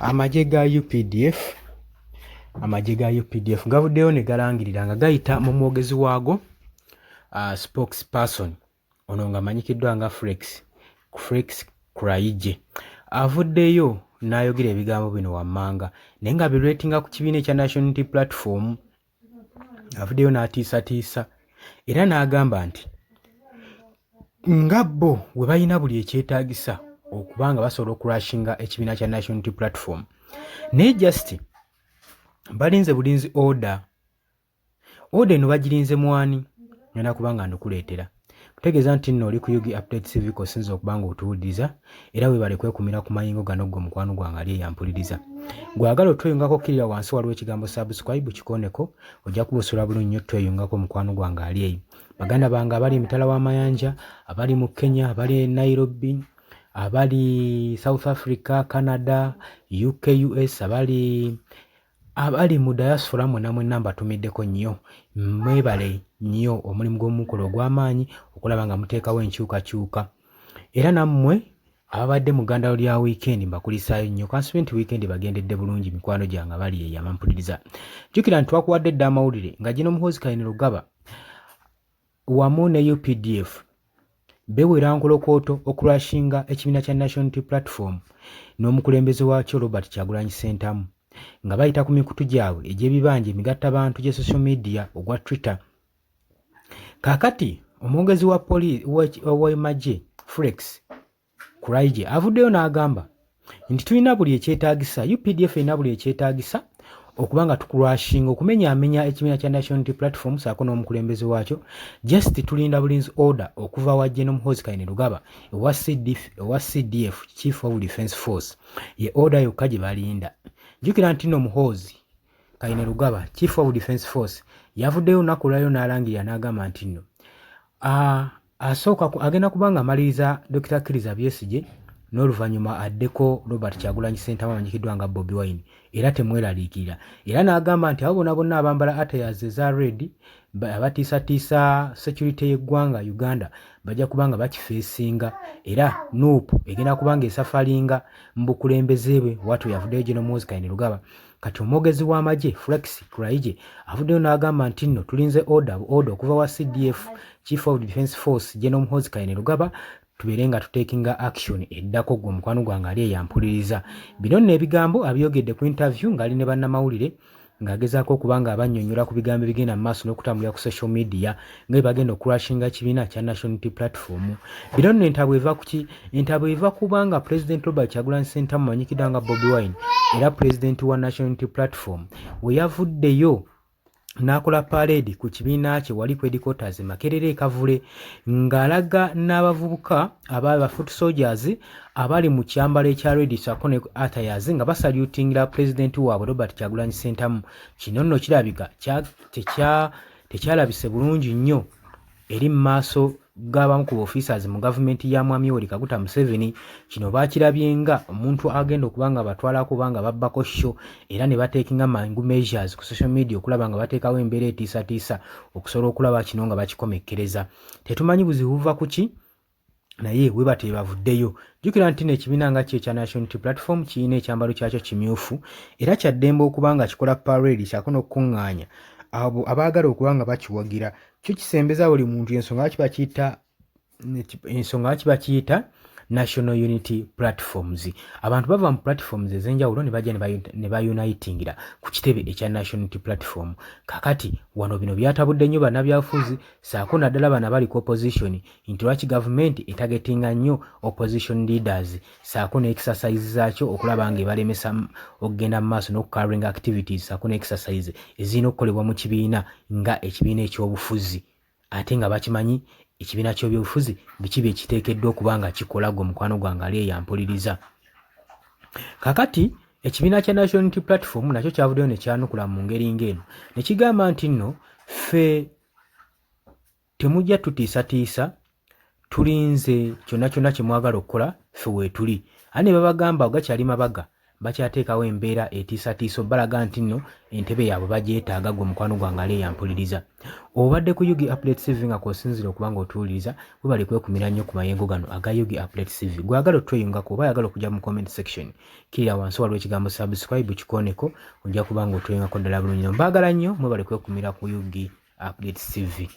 Amagye ga UPDF Amagye ga UPDF gavuddeyo ne galangirira nga gayita mu mwogezi waago, spokesperson ono ng'amanyikiddwa nga Felix Kulayigye, avuddeyo n'ayogera ebigambo bino wammanga naye nga bireetinga ku kibiina ekya National Unity Platform. Avuddeyo n'atiisatiisa era n'agamba nti nga bo we balina buli ekyetaagisa okuba nga basobola okurashinga ekibiina kya National Unity Platform, naye just balinze bulinzi order. Order eno bagirinze mwani? Ngenda kuba nga ndukuleetera kutegeeza nti nno oli ku UG Update Civic, osinza okuba nga otuwuliriza era weebale kwekumira ku mayingo gano. Ggwe mukwano gwange ali eyampuliriza, gwagala otweyungako, kkirira wansi, waliwo ekigambo "subscribe", kikoneko, ojja kuba osobola bulungi nnyo tweyungako. Mukwano gwange ali eyo, baganda bange abali emitala w'amayanja, abali mu Kenya, abali e Nairobi, abali South Africa, Canada, UK, US, abali mu diaspora, mwena mwenna mbatumiddeko nnyo. Mwebale nnyo omulimu gw'omukola ogw'amaanyi okulaba nga muteekawo enkyukakyuka. Era nammwe ababadde mu ggandalo lya wiikendi, mbakulisaayo nnyo. Kansuubire nti wiikendi bagendedde bulungi. Mikwano gyange abali eyo abampuliriza, jjukira nti twakuwadde dda amawulire nga General Muhoozi Kainerugaba wamu ne UPDF bewera nkolokooto okurashinga ekibiina kya National Unity Platform n'omukulembeze waakyo Robert Kyagulanyi Ssentamu nga bayita ku mikutu gyabwe egy'ebibanja emigattabantu gye social media ogwa Twitter. Kaakati omwogezi wa w'amagye Felix Kulayigye avuddeyo n'agamba nti tulina buli ekyetaagisa, UPDF erina buli ekyetaagisa okuba nga tukurashinga, okumenyaamenya ekibiina kya National Unity Platform saako n'omukulembeze waakyo. Just tulinda bulinzi order okuva wa General Muhoozi Kainerugaba ewa CDF, Chief of Defence Force. Ye order yokka gye balinda. Jjukira nti nno Muhoozi Kainerugaba, Chief of Defence Force, yavuddeyo olunaku olwaliro n'alangirira n'agamba nti nno asooka agenda kuba nga amaliriza Dr Kizza Besigye n'oluvannyuma addeko Robert Kyagulanyi Ssentamu amanyikiddwa nga Bobi Wine, era temweraliikirira. Era n'agamba nti abo bonna bonna abambala attires eza red abatiisatiisa security y'eggwanga Uganda bajja kuba nga bakifeesinga, era NUP egenda kuba nga esafalinga mu bukulembeze bwe. Watu yavuddeyo General Muhoozi Kainerugaba. Kati omwogezi w'amagye Felix Kulayigye avuddeyo n'agamba nti nno tulinze order, order okuva wa CDF, Chief of Defence Force, General Muhoozi Kainerugaba, tubeere nga tutekinga action eddako. Gwe omukwano gwange ali eyampuliriza, bino nno ebigambo abyogedde ku interview ng'ali ne bannamawulire ng'agezaako okuba nga abannyonnyola ku bigambo ebigenda mu maaso n'okutambulira ku social media nga bwe bagenda okurashinga kibiina kya National Unity Platform. Bino nno entabwe eva ku ki? Entabwe eva kubanga President Robert Kyagulanyi Ssentamu amanyikiddwa nga Bobi Wine era president wa National Unity Platform we yavuddeyo n'akola parade ku kibiina kye wali ku headquarters Makerere e Kavule, ng'alaga n'abavubuka aba foot soldiers abali mu kyambalo ekya red saako ne attires nga basalutingira pulezidenti waabwe Robert Kyagulanyi Ssentamu. Kino nno kirabika tekyalabise bulungi nnyo eri mu maaso g'abamu ku officers mu gavumenti ya Mwami Yoweri Kaguta Museveni. Kino baakirabye nga omuntu agenda okuba nga batwalako oba nga babbako show, era ne bateekinga mangu measures ku social media okulaba nga bateekawo embeera etiisatiisa okusobola okulaba kino nga bakikomekkereza. Tetumanyi buzibu buva ku ki, naye we batyo bavuddeyo. Jjukira nti n'ekibiina nga ki ekya National Unity Platform kirina ekyambalo kyakyo kimyufu, era kyaddembe okuba nga kikola parade kyako n'okukuŋŋaanya abo abaagala okuba nga bakiwagira. Kyo kisembeza buli muntu, ensonga lwaki bakiyita National Unity Platforms. Abantu bava mu platforms ez'enjawulo ne bajja ne baunitingira ku kitebe ekya National Unity Platform. Kakati wano bino byatabudde nnyo bannabyabufuzi saako naddala bano abali ku opposition nti lwaki gavumenti etagetinga nnyo opposition leaders saako ne exercise zaakyo okulaba nga ebalemesa okugenda mu maaso n'okucarrying activities saako ne exercise ezirina okukolebwa mu kibiina nga ekibiina ekyobufuzi, ate nga bakimanyi ekibiina ky'ebyobufuzi biki bye kiteekeddwa okuba nga kikola. Gwe mukwano gwange ali eyampuliriza, kakati ekibiina kya National Unity Platform nakyo kyavuddeyo ne kyanukula mu ngeri ng'eno ne kigamba nti nno ffe temujja tutiisatiisa, tulinze kyonna kyonna kye mwagala okukola, ffe weetuli. Ate ne babagamba gakyali mabaga. Bakyateekawo embeera etiisatiisa obalaga nti nno entebe yaabwe bagyetaaga. Gwe mukwano gwange ali eyampuliriza, obadde ku UG Update TV nga kw'osinziira okuba nga otuwuliriza, webale kwekumira nnyo ku mayengo gano aga UG Update TV. Gwagala otweyungako oba ayagala okujja mu comment section, kirira wansi waliwo ekigambo "subscribe", kikooneko, ojja kuba nga otweyungako ddala bulungi nnyo. Mbaagala nnyo, mwebale kwekumira ku UG Update TV.